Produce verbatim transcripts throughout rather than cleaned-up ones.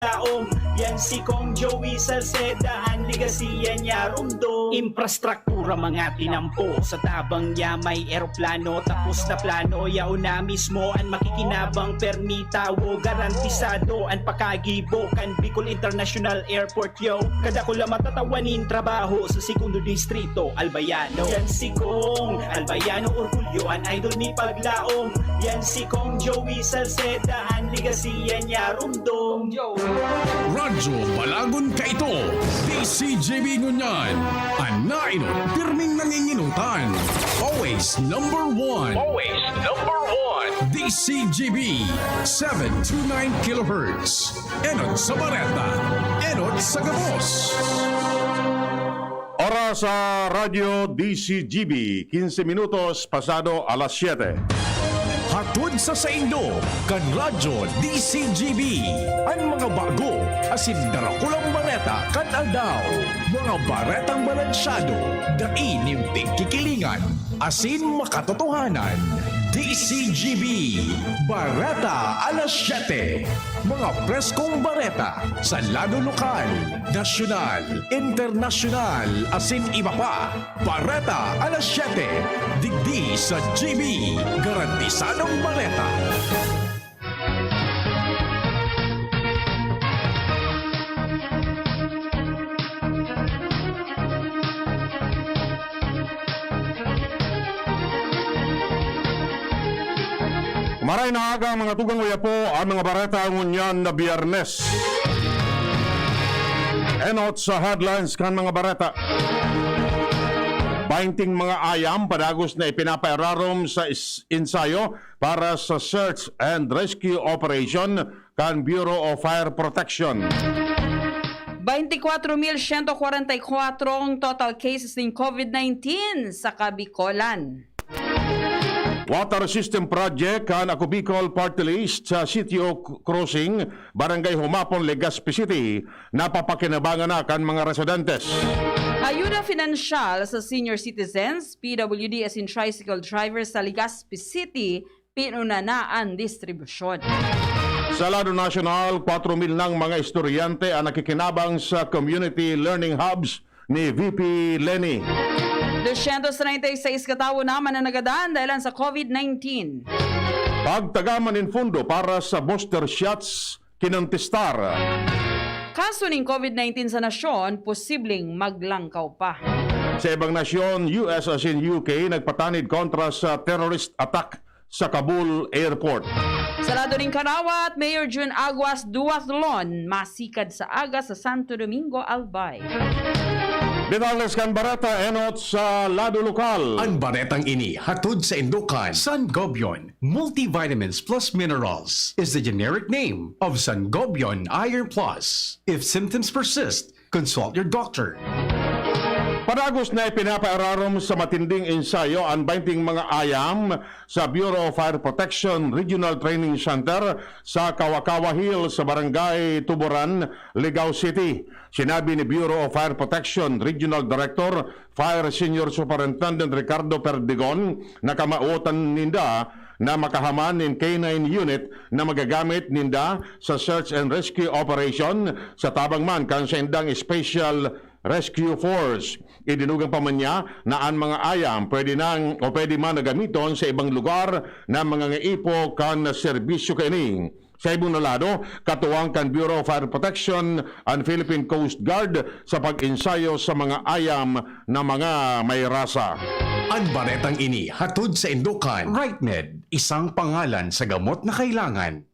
Taong yan si Kong Joey Salceda, an legacy yan niya rumdom. Infrastruktura mga tinampo, sa tabang niya may eroplano, tapos na plano, yaon na mismo an makikinabang, permi tawo, garantisado an pakagibo kan Bicol International Airport, yo. Kadakula matatawanin trabaho sa segundo distrito, Albayano. Yan si Kong Albayano, orgulyo an idol ni Paglaom. Yan si Kong Joey Salceda, an legacy yan niya rumdom. Radyo Balagon Kaito, D C G B ngunyan. An nainot, pirming nanginginutan. Always number one. Always number one. D C G B, seven two nine kilohertz. Enot sa bareta, enot sa gabos. Oras sa Radyo D C G B, quince minutos pasado alas siete. Hatod sa saindo, kan Radyo D C G B, an mga bago asin darakulang bareta kan aldaw. Mga baretang balansyado, dai nin pigkikilingan, asin makatotohanan. D C G B, Bareta alas siete. Mga preskong bareta sa lado lokal, nasyonal, internasyonal, asin iba pa. Bareta alas siete, digdi sa G B, garantisadong bareta. Maray na aga, mga tugang, uya po ang mga bareta ngunyan na Biyernes. Enot sa headlines kan mga bareta. Bainting mga ayam padagos na ipinapairarom sa is-, ensayo para sa search and rescue operation kan Bureau of Fire Protection. Baintikwatro mil siyento kwarenta y kwatro ang total cases nin COVID nineteen sa Kabicolan. Water System Project kan Ako Bicol Party List sa Sitio Crossing, Barangay Humapon, Legazpi City, napapakinabangan na kan mga residentes. Ayuda finansyal sa senior citizens, P W D asin tricycle drivers sa Legazpi City, pinuna na an distribusyon. Sa lado nasyonal, kwatro mil nang mga estudyante ang nakikinabang sa community learning hubs ni V P Leni. Dosyentos treinta y seis katawo naman ang nagadan dahilan sa COVID nineteen. Pagtagaman nin pondo para sa booster shots, kinontistar. Kaso nin COVID nineteen sa nasyon, posibleng maglangkaw pa. Sa ibang nasyon, U S asin U K nagpatanid kontra sa terrorist attack sa Kabul Airport. Sa lado nin karawat, Mayor Jun Aguas Duathlon masikad sa aga sa Santo Domingo, Albay. Detalles kan bareta enot sa lado lokal. An baretang ini hatod sa indukan Sangobion Multivitamins Plus Minerals is the generic name of Sangobion Iron Plus. If symptoms persist, consult your doctor. Padagos na ipinapaararom sa matinding ensayo an bainting mga ayam sa Bureau of Fire Protection Regional Training Center sa Kawakawa Hill sa Barangay Tuburan, Ligao City. Sinabi ni Bureau of Fire Protection Regional Director Fire Senior Superintendent Ricardo Perdigon na kamawotan ninda na makahaman nin K nine unit na magagamit ninda sa search and rescue operation sa tabang man kan saindang Special Rescue Force. Idinugang pa man niya na an mga ayam pwede nang o pwede man na gamiton sa ibang lugar na mangangaipo kan serbisyo kaini. Sa ibong na lado, katuwang kan Bureau of Fire Protection an Philippine Coast Guard sa pag-ensayo sa mga ayam na mga may rasa. An baretang ini hatod sa indukan Right Med, isang pangalan sa gamot na kailangan.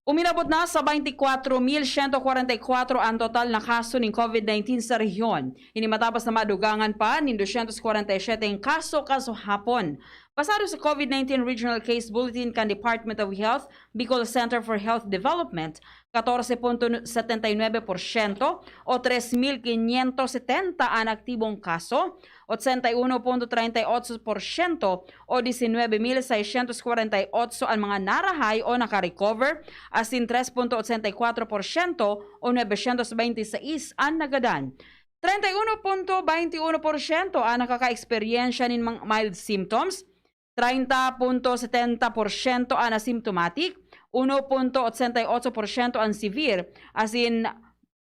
Uminabot na sa baintikwatro mil siyento kwarenta y kwatro ang total na kaso nin COVID nineteen sa rehiyon. Ini matapos na madugangan pa nin dosyentos kwarenta y siyete ang kaso kaso hapon. Basado sa COVID nineteen Regional Case Bulletin kan Department of Health, Bicol Center for Health Development, katorse punto setenta y nuebe porsyento o tres mil quinientos setenta an aktibong kaso, otsenta y uno punto treinta y ocho porsyento o diecinuebe mil seiscientos cuarenta y ocho an mga narahay o naka-recover, asin tres punto otsenta y kwatro porsyento o novecientos veintiseis an nagadan. Treinta y uno punto veintiuno porsyento an nakakaeksperyensya nin mga mild symptoms, treinta punto setenta porsyento an asymptomatic, uno punto ochenta y ocho porsyento an severe, asin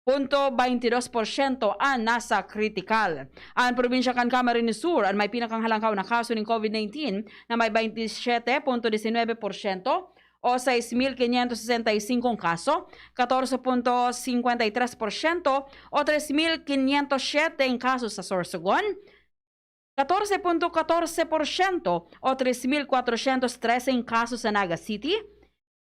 punto baintidos porsyento an nasa kritikal. An probinsya kan Camarines Sur an may pinakanghalangkaw na kaso nin COVID nineteen na may baintisyete punto disinwebe porsyento o sais mil kinyentos sesenta y singkong kaso, katorse punto singkwenta y tres porsyento o tres mil kinyentos siyete kaso sa Sorsogon, katorse punto katorse porsyento o tres mil kwatrosyentos trese kaso sa Naga City,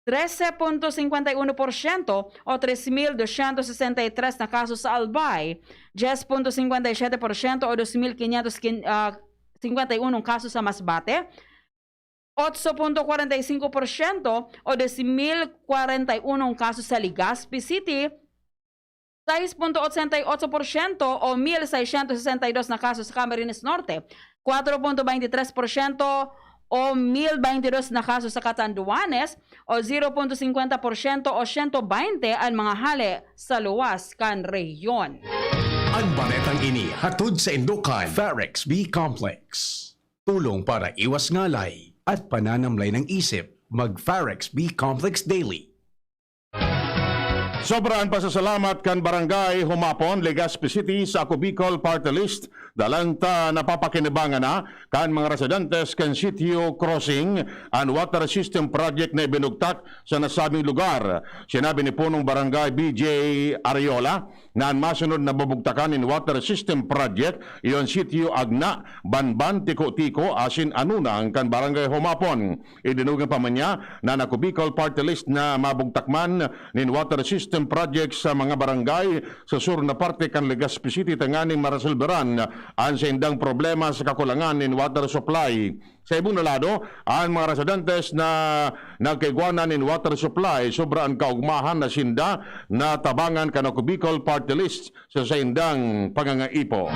trese punto singkwenta y uno porsyento o tres mil dosyentos sesenta y tres na kaso sa Albay, dyes punto singkwenta y siyete porsyento o dos mil kinyentos kin-, ah, singkwenta y uno kaso sa Masbate, otso punto kwarenta y singko porsyento o dos mil kwarenta y uno kaso sa Legazpi City, sais punto ochenta y ocho porsyento o mil seisyentos sesenta y dos na kaso sa Camarines Norte, kwatro punto baintitres porsyento o mil baintidos na kaso sa Catanduanes, o zero punto singkwenta porsyento o siyento baynte an mga hale sa luwas kan rehiyon. An baretang ini hatod sa Indokan Farex B Complex. Tulong para iwas ngalay at pananamlay ng isip, mag Farex B Complex Daily. Sobra an pasasalamat kan Barangay Humapon, Legazpi City sa Ako Bicol Party List, dalan ta napapakinabangan na kan mga residentes kan Sitio Crossing an water system project na ibinugtak sa nasabing lugar. Sinabi ni Punong Barangay B J Ariola na an masunod na bubugtakan nin water system project iyo an Sitio Agna, Banban, Tiko-Tiko asin Anunang kan Barangay Humapon. Idinugang pa man niya na an Ako Bicol Party List na mabugtak man nin water system project sa mga barangay sa sur na parte kan Legazpi City tanganing maresolberan an saindang problema sa kakulangan nin water supply. Sa ibong na lado, an mga residentes na nagkaigwanan nin water supply sobra an kaogmahan na sinda natabangan kan Ako Bicol Party List sa saindang pangangaipo.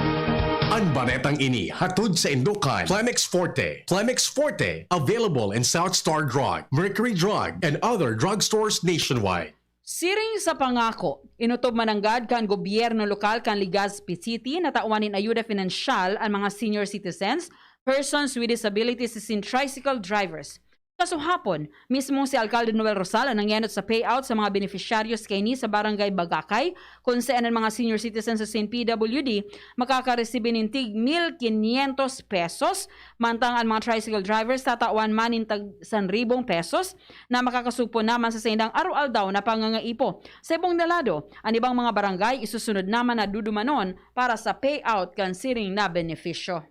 An baretang ini hatod sa Indokan Clemex Forte. Clemex Forte, available in South Star Drug, Mercury Drug, and other drugstores nationwide. Siring sa pangako, inutob mananggad kan gobyerno lokal kan Legazpi City na tawan nin ayuda pinansyal an mga senior citizens, persons with disabilities asin tricycle drivers. Kasuhapon, mismong si Alcalde Noel Rosal an nangenot sa payout sa mga benepisyaryos kaini sa Barangay Bagakay, kun saan an mga senior citizens asin P W D makakaresibi nin tig mil kinyentos pesos, mantang an mga tricycle drivers tatawan man nin tag sanribong pesos na makakasugpo naman sa saindang araw-aldaw na pangangaipo. Sa ibong na lado, an ibang mga barangay isusunod naman na dudumanon para sa payout kan siring na benepisyo.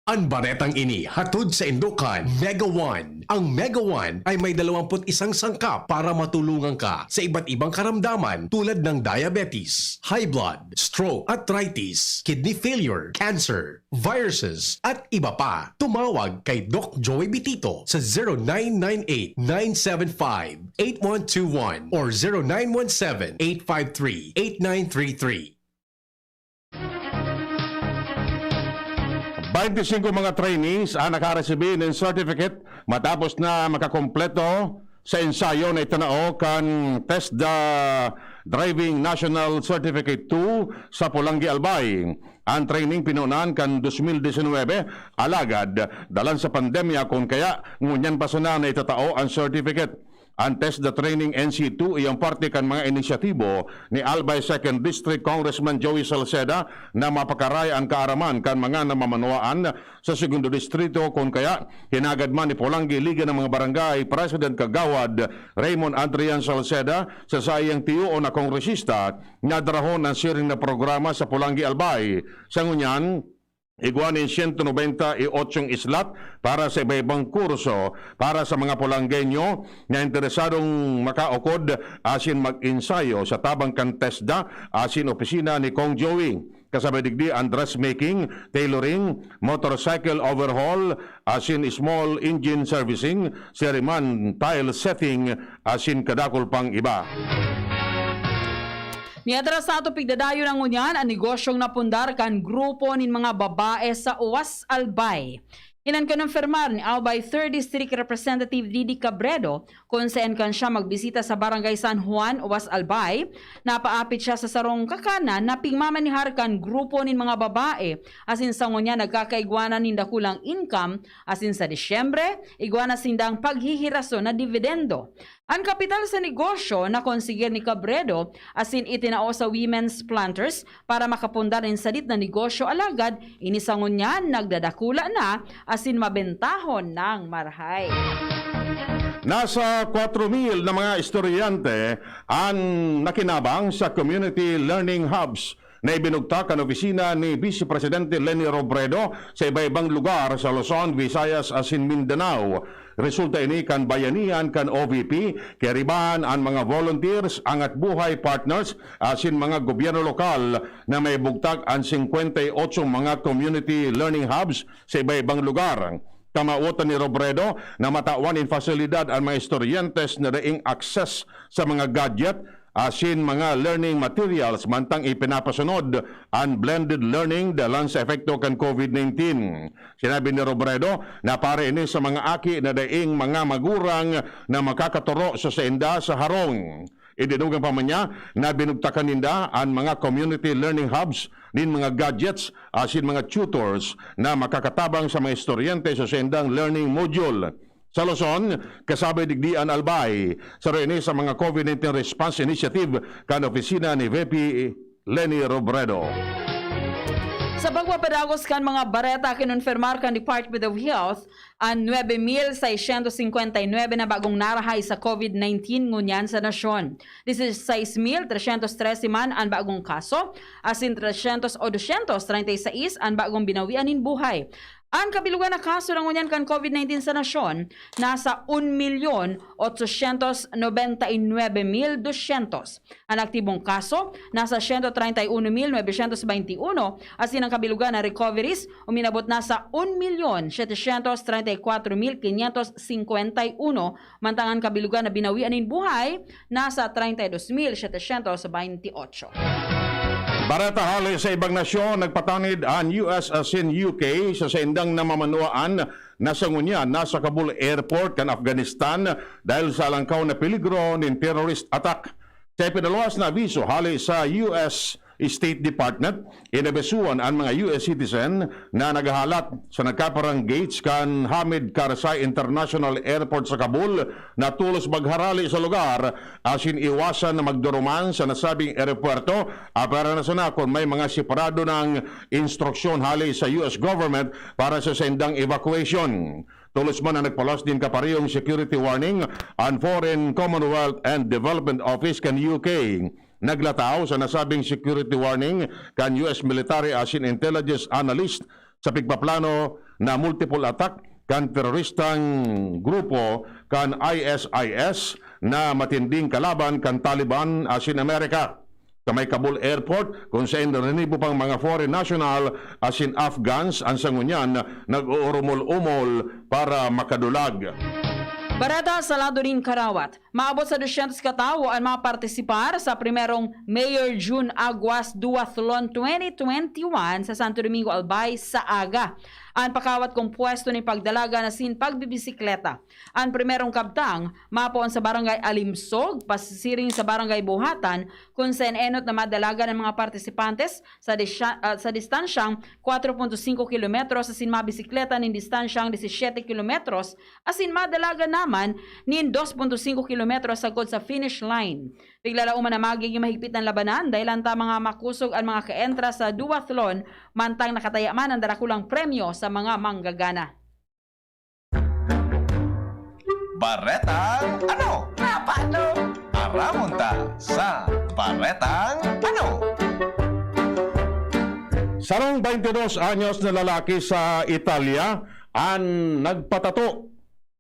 An baretang ini hatod sa Indokan Mega One. Ang Mega One ay may dalawampu't isang sangkap para matulungan ka sa iba't ibang karamdaman tulad ng diabetes, high blood, stroke, arthritis, kidney failure, cancer, viruses, at iba pa. Tumawag kay Doc Joey Bitito sa zero nine nine eight, nine seven five, eight one two one or zero nine one seven, eight five three, eight nine three three. Bainti singko mga trainees ang nakaresibi nin certificate matapos na makakompleto sa ensayo na itinao kan TESDA Driving National Certificate two sa Polangui, Albay. Ang training pinunan kan dos mil disinwebe, alagad dalan sa pandemya kun kaya ngunyan pa sana na itatao ang certificate. Ang TESDA Training N C two iyang parte kan mga inisyatibo ni Albay Second District Congressman Joey Salceda na mapakaray ang kaaraman kan mga namamanwaan sa Segundo Distrito, kun kaya hinagad man ni Polangui Liga ng mga Barangay President Kagawad Raymond Adrian Salceda sa saiyang tiyoon na kongresista na darahon ang siring na programa sa Polangui, Albay. Sa ngunyan, igwa nin siyento nobenta y ocho slot para sa iba-ibang kurso para sa mga Polanggenyo na interesadong makaukod asin mag-ensayo sa tabang kan TESDA asin opisina ni Kong Joey. Kasabay digdi ang dressmaking, tailoring, motorcycle overhaul, asin small engine servicing, seriman, tile setting, asin kadakul pang iba. Mientras sa ato pigdadayon ang ngunyan, an negosyong napundar kan grupo nin mga babae sa Uwas Albay. Inan kinumpirmar ni Albay Third District Representative Didi Cabredo, kun saen kan siya magbisita sa Barangay San Juan, Uwas Albay, napaapit siya sa sarong kakanan na pigmamanihar kan grupo nin mga babae, asin sa ngunyan nagkakaigwanan nin dakulang income, asin sa Disyembre, igwa na sindang paghihirason na dividendo. An kapital sa negosyo na konsigir ni Cabredo asin itinao sa Women's Planters para makapundar nin sadit na negosyo, alagad ini sa ngunyan nagdadakula na asin mabentahon nang marahay. Nasa kwatro mil na mga estudyante an nakinabang sa community learning hubs na ibinugtak kan opisina ni Vice Presidente Leni Robredo sa iba-ibang lugar sa Luzon, Visayas asin Mindanao. Resulta ini kan bayanihan kan O V P, kairibahan an mga volunteers, angat buhay partners asin mga gobyerno lokal na may bugtak an singkwenta y otso mga community learning hubs sa iba-ibang lugar. Kamawotan ni Robredo na matawan nin fasilidad an mga estudyante na daing access sa mga gadget asin mga learning materials mantang ipinapasunod an blended learning dalan sa epekto kan COVID nineteen. Sinabi ni Robredo na para ini sa mga aki na daing mga magurang na makakatoro sa sainda sa harong. Idinugang pa man niya na binugtakan ninda an mga community learning hubs nin mga gadgets asin mga tutors na makakatabang sa mga estudyante sa saindang learning module. Sa Luzon, kasabi digdi an Albay, saro ini sa mga COVID nineteen Response Initiative kan opisina ni V P Leni Robredo. Sa pagpapadagos kan mga bareta, kinonfirmar kan Department of Health an nuebe mil seiscientos cincuenta y nuebe na bagong narahay sa COVID nineteen ngunyan sa nasyon. Dieciséis mil trescientos trece man an bagong kaso, asin trescientos o doscientos treinta y seis an bagong binawian nin buhay. An kabilogan na kaso na ngunyan kan COVID nineteen sa nasyon nasa un milyon otsosyentos nobenta y nuebe mil dosyentos. An aktibong kaso nasa siyento treinta y uno mil novecientos bainti uno, asin an kabilogan na recoveries uminabot na sa un milyon setecientos treinta y kuwatro mil kinyentos singkwenta y uno, mantang an kabilogan na binawian nin buhay nasa treinta y dos mil setecientos bainti otso. Bareta hale sa ibang nasyon, nagpatanid an U S asin U K sa saindang namamanuaan na sa ngunyan nasa Kabul Airport kan Afghanistan dahil sa alangkaw na peligro nin terrorist attack. Sa ipinaluwas na abiso hale sa U S State Department, inabisuan an mga U S citizen na naghahalat sa nagkaparang gates kan Hamid Karzai International Airport sa Kabul na tolos magharali sa lugar asin iwasan na magduruman sa nasabing eropuwerto, apwera na sana kun may mga separado nang instruksyon hale sa U S government para sa saindang evacuation. Tolos man an nagpaluwas nin kaparehong security warning an Foreign, Commonwealth and Development Office kan U K. Naglataw sa nasabing security warning kan U S military asin intelligence analyst sa pigpaplano na multiple attack kan teroristang grupo kan I S I S na matinding kalaban kan Taliban asin Amerika. Sa may Kabul Airport, kun saen rinibo pang mga foreign national asin Afghans an sa ngunyan nag-oorumol-umol para makadulag. Bareta sa lado nin karawat. Maabot sa dosyentos katawo an mapartisipar sa primerong Mayor Jun Aguas Duathlon twenty twenty-one sa Santo Domingo, Albay, sa aga. An pakawat kompwesto nin pagdalagan asin pagbibisikleta. An primerong kabtang, mapoon sa Barangay Alimsog, pasiring sa Barangay Buhatan, kun saen enot na madalagan an mga partisipantes sa disya-, ah, sa distansyang kwatro punto singko kilometros asin mabisikleta nin distansyang disisiete kilometros asin madalagan naman nin dos punto singko kilometros sagkod sa finish line. Piglalauman na magigin mahigpit an labanan, dahelan ta mga makusog an mga kaentra sa duathlon, mantang nakataya man an darakulang premyo sa mga manggagana. Baretang ano? Napano? Aramon ta sa Baretang ano? Sarong twenty-dos anyos na lalaki sa Italia an nagpatato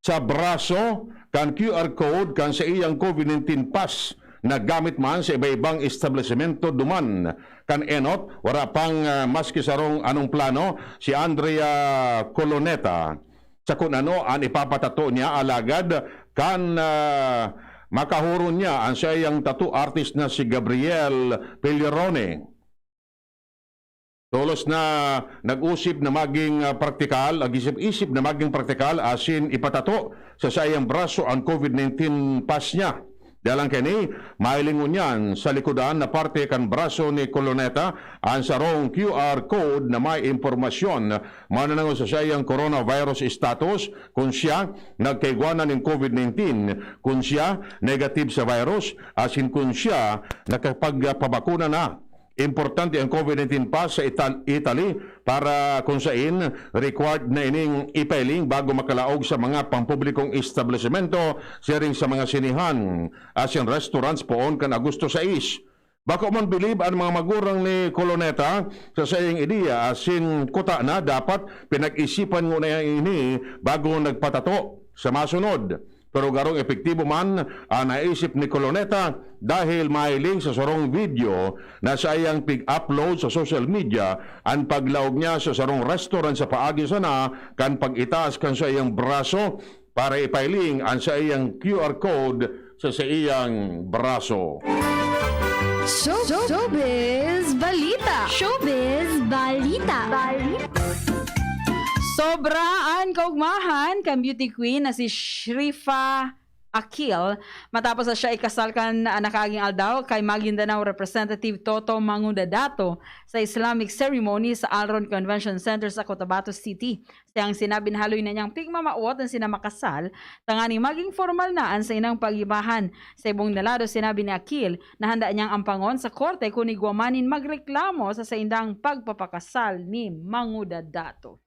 sa braso kan Q R code kan saiyang COVID nineteen pass na gamit man sa iba-ibang establisemento duman kan enot, wara pang, ah, maski sarong anong plano si Andrea Coloneta sa kun ano an ipapatato niya, alagad kan, ah, makahuron niya an saiyang tattoo artist na si Gabriel Pellerone. Tolos na nag-usip na maging, ah, praktikal, nag-isip-isip na maging praktikal asin ipatato sa saiyang braso an COVID nineteen pass niya. Dalang kaini, mahiling ngunyan sa likodan na parte kan braso ni Coloneta an sarong Q R code na may impormasyon mananangol sa saiyang coronavirus status, kun siya nagkaigwa na nin covid nineteen, kun siya negative sa virus, asin kun siya nakapagpabakuna na. Importante ang covid nineteen pass sa Ital-, Italy, para kun sain required na ining ipahiling bago makalaog sa mga pampublikong establisemento, siring sa mga sinehan asin restaurants poon kan Agosto sais. Bako man bilib an mga magurang ni Coloneta sa saiyang ideya asin kuta na dapat pinag-isipan nguna ini bago nagpatato sa masunod. Pero garong epektibo man an naisip ni Coloneta dahil mahiling sa sarong video na saiyang pig-upload sa social media an paglaog niya sa sarong restaurant sa paagi sana kan pag-itaas kan saiyang braso para ipahiling an saiyang Q R code sa saiyang braso. Show, showbiz balita. Showbiz balita. Sobra an kaugmahan kan beauty queen na si Shrifa Akil matapos na siya ikasal kan, ah, nakaaging aldaw kay Maguindanao Representative Toto Mangudadato sa Islamic ceremony sa Alron Convention Center sa Cotabato City. Sa iyang sinabi, haloy na niyang pigmamawot an sinda makasal tanganing maging formal na an saindang pag-ibahan. Sa ibong na lado, sinabi ni Akil na handa niyang ampangon sa korte kun igwa man nin magreklamo sa saindang pagpapakasal ni Mangudadato.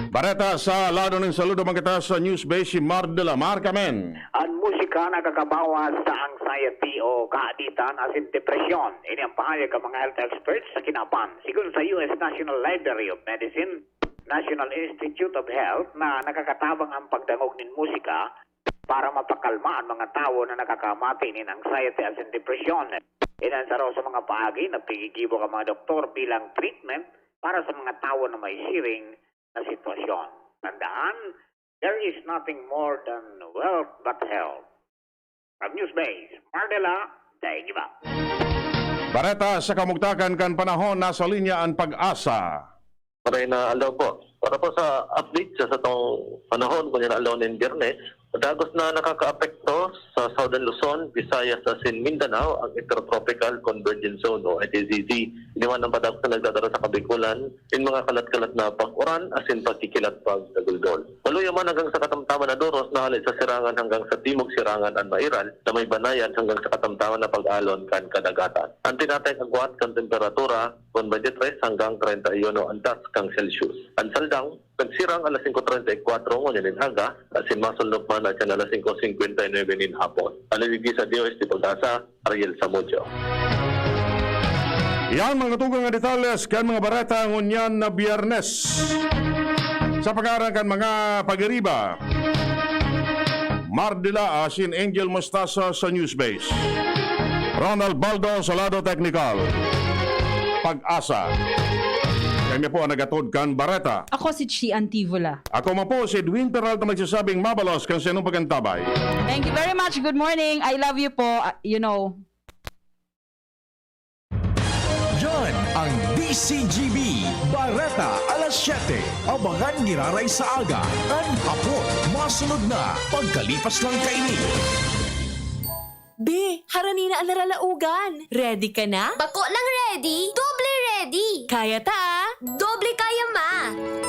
Bareta sa lado nin saludo man kita sa News Base, si Mar de la Mar Kamen. An musika nakakabawas sa anxiety o kaaditan asin depresyon. Ini ang pahayag kan mga health experts sa kinaban. Sigon sa U S National Library of Medicine, National Institute of Health na nakakatabang ang pagdangog nin musika para mapakalma an mga tawo na nakakamati nin anxiety asin depresyon. Ini an saro sa mga paagi na pinigigibo kan mga doktor bilang treatment para sa mga tawo na may siring na sitwasyon. Tandaan, there is nothing more than wealth but health. From Newsbase, Mardela, Daingiba. Bareta sa kamugtakan kan panahon, nasa linya an Pag-asa. Maray na aldaw po. Para po sa update sa satong panahon, kunya na aldaw nin Biyernes, dagos na nakakaapekto sa Southern Luzon, Visayas asin Mindanao ang Intertropical Convergence Zone o I T Z Z. Iniwan ang padagos na nagdadara sa Kabikulan in mga kalat-kalat na pag-uran asin pagkikilat pagdaguldol. Maluya man hanggang sa katamtaman na doros na hale sa sirangan hanggang sa timog sirangan an mairal na may banayad hanggang sa katamtaman na pag-alon kan kadagatan. An tinatay kagwat kan temperatura, one twenty-three hanggang treinta y uno antas kan Celsius. An saldang, nagsirang alas singko treinta y kuwatro ngunyan nin aga, asin masulnop man atyan alas singko singkwenta y nuebe nin hapon. An nagigisa D O S T Pag-asa, Ariel Samudio. Yan mga tugang na detalles kan mga bareta ngunyan na Biyernes. Sa pangaran kan mga pagiriba, Mardila asin Angel Mostasa sa Newsbase. Ronald Baldo sa lado teknikal. Pag-asa. Kami po ang nagatod kan bareta. Ako si Chi Antivola. Ako man po si Edwin Peralta magsasabing mabalos kan sinong pagantabay. Thank you very much. Good morning. I love you po. Uh, you know. Yan ang D C G B Bareta alas siyete. Abangan giraray sa aga, kan hapon. Masunod na pagkalipas lang kaini. Be, harani na an naralaogan. Ready ka na? Bako lang ready, doble ready! Kaya ta, ah! Doble kaya, ma!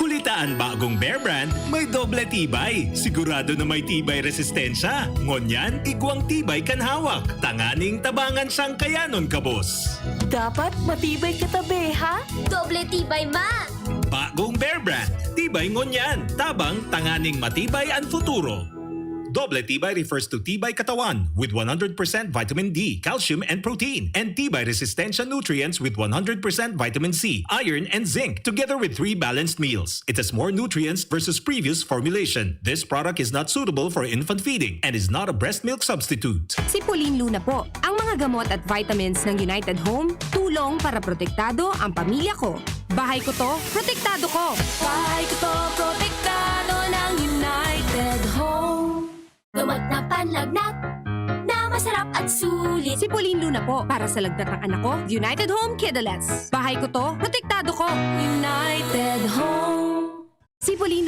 Huli ta an bagong Bear Brand, may doble tibay. Sigurado na may tibay resistensya. Ngunyan, igwang tibay kan hawak. Tanganing tabangan sangkayanon kabos. Dapat matibay ka ta, be, ha? Doble tibay, ma! Bagong Bear Brand, tibay ngunyan. Tabang tanganing matibay an futuro. Doble tibay refers to tibay katawan with one hundred percent vitamin D, calcium, and protein, and tibay resistensya nutrients with one hundred percent vitamin C, iron, and zinc, together with three balanced meals. It has more nutrients versus previous formulation. This product is not suitable for infant feeding and is not a breast milk substitute. Si Pauline Luna po. Ang mga gamot at vitamins ng United Home, tulong para protektado ang pamilya ko. Bahay ko to, protektado ko. Bahay ko to, protektado ng United Home. Gamot na panlagnat, na masarap at sulit. Si Pauline Luna po, para sa lagnat ng anak ko, United Home Kidalets. Bahay ko to, protektado ko. United Home. Si Pauline